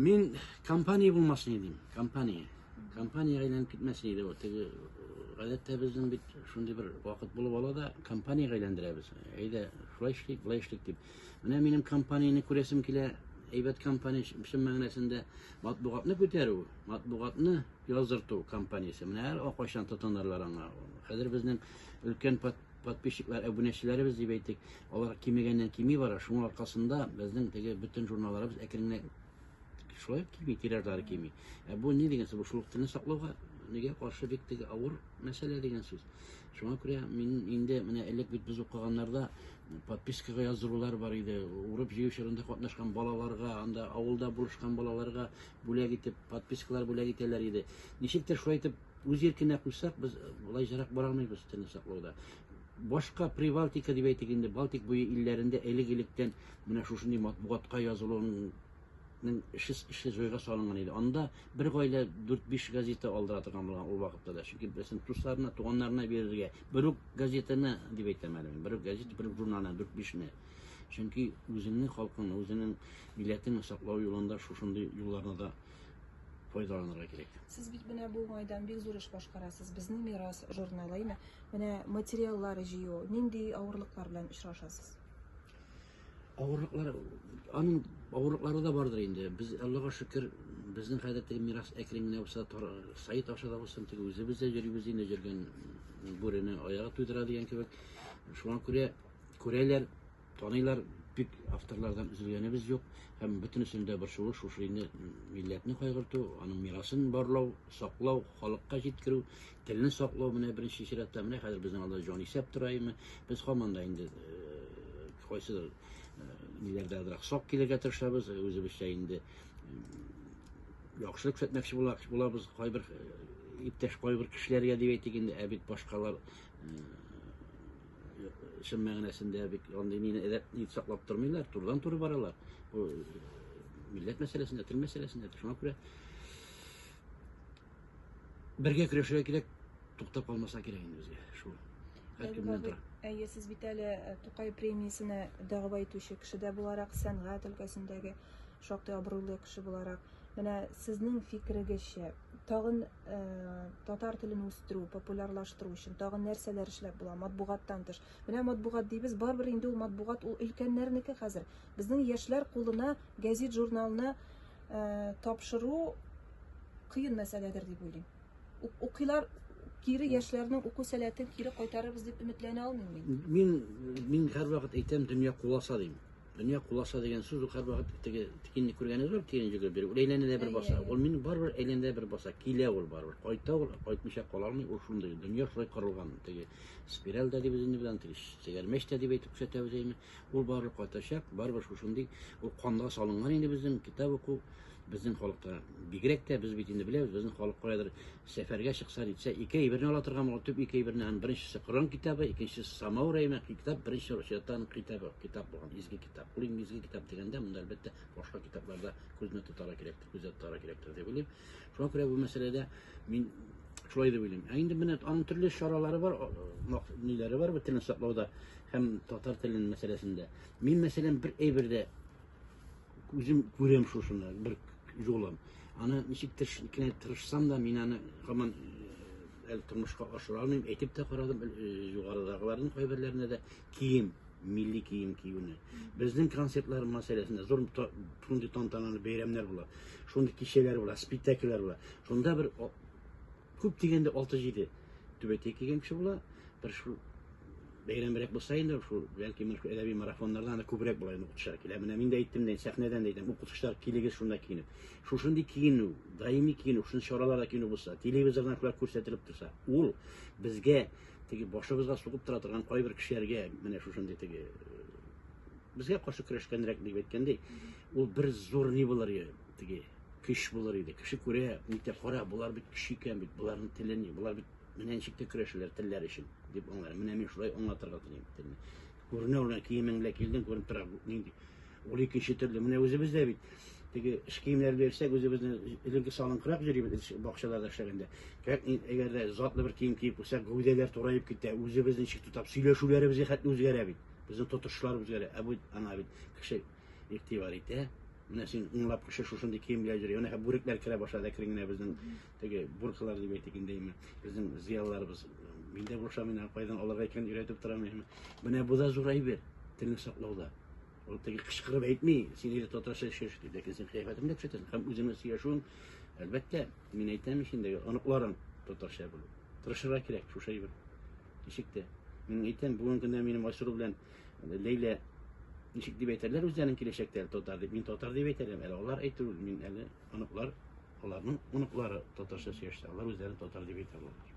Мин компания булмасын идем, компания. Компаниягә әйләнеп китмәсен иде. Теге гадәттә безнең бит шундый бер вакыт булып ала да, компаниягә әйләндерәбез. Әйдә, шулай эшлик, болай эшлик дип. Менә минем компанияне күрәсем килә, әйбәт компания, чын мәгънәсендә матбугатны күтәрү, матбугатны яздырту компаниясе. Менә һәр кайчан тотынырлар аңа. Хәзер безнең өлкән подписчиклар, әбүнәчеләребез дип әйтик, алар кимегәннән кими бара. Шуның аркасында безнең теге бөтен журналларыбыз әкрен генә шулай кими, тиражлары кими. Ә бу ни дигән сүз? Бу шул телне саклауга нигә каршы бик теге авыр мәсьәлә дигән сүз. Шуңа күрә мин инде менә элек бит без укыганнарда подпискага яздырулар бар иде. Урып җыю чорында катнашкан балаларга, анда авылда булышкан балаларга бүләк итеп, подпискалар бүләк итәләр иде. Ничектер шулай итеп Үз иркенә куйсак, без болай җырак бара алмыйбыз телне саклауда. Башка Прибалтика дип әйтик инде, Балтик буе илләрендә элек-электән менә шушындый матбугатка язылуның эше эше җайга салынган иде. Анда бер гаилә 4-5 газета алдыра торган булган ул вакытта да. Чөнки берсен дусларына, туганнарына бирергә бер үк газетаны дип әйтәм әле мин, бер үк газета, бер үк журналны 4-5-не. Чөнки үзеңнең халкыңны, үзеңнең милләтеңне саклау юлында шушындый юлларны да файдаланырга кирәк. Сез бит менә бу уңайдан бик зур эш башкарасыз. Безнең мирас журналы, әйме? Менә материаллар җыю, нинди авырлыклар белән очрашасыз? Авырлыклар, аның авырлыклары да бардыр инде. Без Аллага шөкер, безнең хәзер теге мирас әкрен генә булса, сайт аша да булсын, теге үзебез дә йөрибез инде, йөргән бүрене аягы туйдыра дигән кебек. Шуңа күрә күрәләр, Таныйлар, бик авторлардан өзелгәнебез юк һәм бөтенесенең дә борчуы шушы инде милләтне кайгырту, аның мирасын барлау, саклау, халыкка җиткерү, телне саклау менә беренче чиратта. Менә хәзер безнең алда җанисәп тора име. Без һаман да инде кайсыдыр ниләрдә азрак сак килергә тырышабыз, үзебезчә инде яхшылык күрсәтмәкче булабыз кайбер иптәш кайбер кешеләргә дип әйтик инде, ә бит башкалар чын мәгънәсендә бик андый мине әдәп ни саклап тормыйлар, турыдан-туры баралар. Бу милләт мәсьәләсендә, тел мәсьәләсендә. Шуңа күрә бергә көрәшергә кирәк, туктап калмаса кирәк инде безгә. Шул. Һәркемнән тора. Әйе, сез бит әле Тукай премиясенә дәгъва итүче кеше дә буларак, сәнгать өлкәсендәге шактый абруйлы кеше буларак, менә сезнең фикерегезчә, тагын татар телен үстерү, популярлаштыру өчен тагын нәрсәләр эшләп була матбугаттан тыш? Менә матбугат дибез, барыбер инде ул матбугат ул өлкәннәрнеке хәзер. Безнең яшьләр кулына гәзит, журналны тапшыру кыен мәсьәләдер дип уйлыйм. Укыйлар, кире яшьләрнең уку сәләтен кире кайтарырбыз дип өметләнә алмыйм мин. Мин мин һәрвакыт әйтәм, дөнья куласа дим. Дөнья куласа дигән сүз ул һәрвакыт теге тикенне күргәнегез бар, тиен йөгереп йөри. Ул әйләнә дә бер баса. Ул мин барыбер әйләнә дә бер баса. Килә ул барыбер. Кайта ул, кайтмыйча кала алмый. Ул шундый. Дөнья шулай корылган. Теге спираль дә дибез инде без аны, теге тәгәрмәч тә дип әйтеп күрсәтәбез әйме. Ул барыбер кайтачак, барыбер шушындый. Ул канга салынган инде безнең китап уку. Безнең халыкта бигрәк тә без бит инде беләбез, безнең халык каядыр сәфәргә чыкса, нитсә, ике әйберне ала торган булган, төп ике әйберне, һәм беренчесе Коръән китабы, икенчесе самавыр әйме, китап, беренче чиратта аның китабы, китап булган, изге китап. Ул инде изге китап дигәндә, монда әлбәттә башка китапларда күзне тотарга кирәктер, күздә тотарга кирәктер дип уйлыйм. Шуңа күрә бу мәсьәләдә мин шулай дип уйлыйм. Ә инде менә аның төрле чаралары бар, ниләре бар бу телне саклауда һәм татар телен мәсьәләсендә. Мин, мәсәлән, бер әйбердә Үзем күрәм шушыны, бер юлын. Аны ничек кенә тырышсам да, мин аны һаман әле тормышка ашыра алмыйм. Әйтеп тә карадым югарыдагыларның кайберләренә дә кием, милли кием киюне. Безнең концертлар мәсьәләсендә зур шундый тантаналы бәйрәмнәр була, шундый кичәләр була, спектакльләр була. Шунда бер Күп дигәндә 6-7 түбәтәй кигән кеше була. Бер шул бәйрәмрәк булса инде, шул бәлки менә шул әдәби марафоннардан да күбрәк була инде укытучылар килә. Менә мин дә әйттем дә, сәхнәдән дә әйтәм, укытучылар килегез шунда киенеп. Шушындый киенү, даими киенү, шундый чараларда киенү булса, телевизордан шулай күрсәтелеп торса, ул безгә теге башыбызга сугып тора торган кайбер кешеләргә менә шушындый теге безгә каршы көрәшкәнрәк дип әйткәндәй, ул бер зур ни булыр теге көч булыр иде. Кеше күрә, нитә, кара, болар бит көч икән бит, боларның теле ни, болар бит менә ничек тә көрәшәләр телләр өчен, дип аңлар. Менә мин шулай аңлатырга телим телне. Күренә ул, киемең белән килдең, күренеп тора, нинди. Ул икенче төрле. Менә үзебез дә бит теге эш киемнәре бирсәк, үзебезне элекке салынкырак йөрибез бакчаларда эшләгәндә. Кәк, әгәр дә затлы бер кием киеп куйсак, гәүдәләр тураеп китә, үзебез ничек тотап, сөйләшүләребезгә хәтле үзгәрә бит. Безнең тотышлар үзгәрә. Ә бу ана бит кеше игътибар итә. Менә син унлап кеше шушындый кием белән йөри. Менә бүрекләр керә башлады әкрен генә безнең теге буркалар дип әйтик инде, әйме. Безнең зыялыларыбыз. Мин дә булса мин кайдан алырга икәнен өйрәтеп торам, әйме. Менә бу да зур әйбер, телне саклауда. Ул теге кычкырып әйтми, син әйдә татарча сөйләш дип, ләкин син кыяфәтеңне дә күрсәтәсең һәм үзеңнең сөйләшүең, әлбәттә, мин әйтәм ич инде, оныкларың татарча белү. Тырышырга кирәк шушы әйбер. Ничек тә. Мин әйтәм, бүгенге көндә минем Айсылу белән Ләйлә ничек дип әйтәләр үзләрен киләчәктә әле татар дип. Мин татар дип әйтәләм, әле алар әйтү, мин әле оныклар, аларның оныклары татарча сөйләшсә, алар үзләрен татар дип әйтә алалар.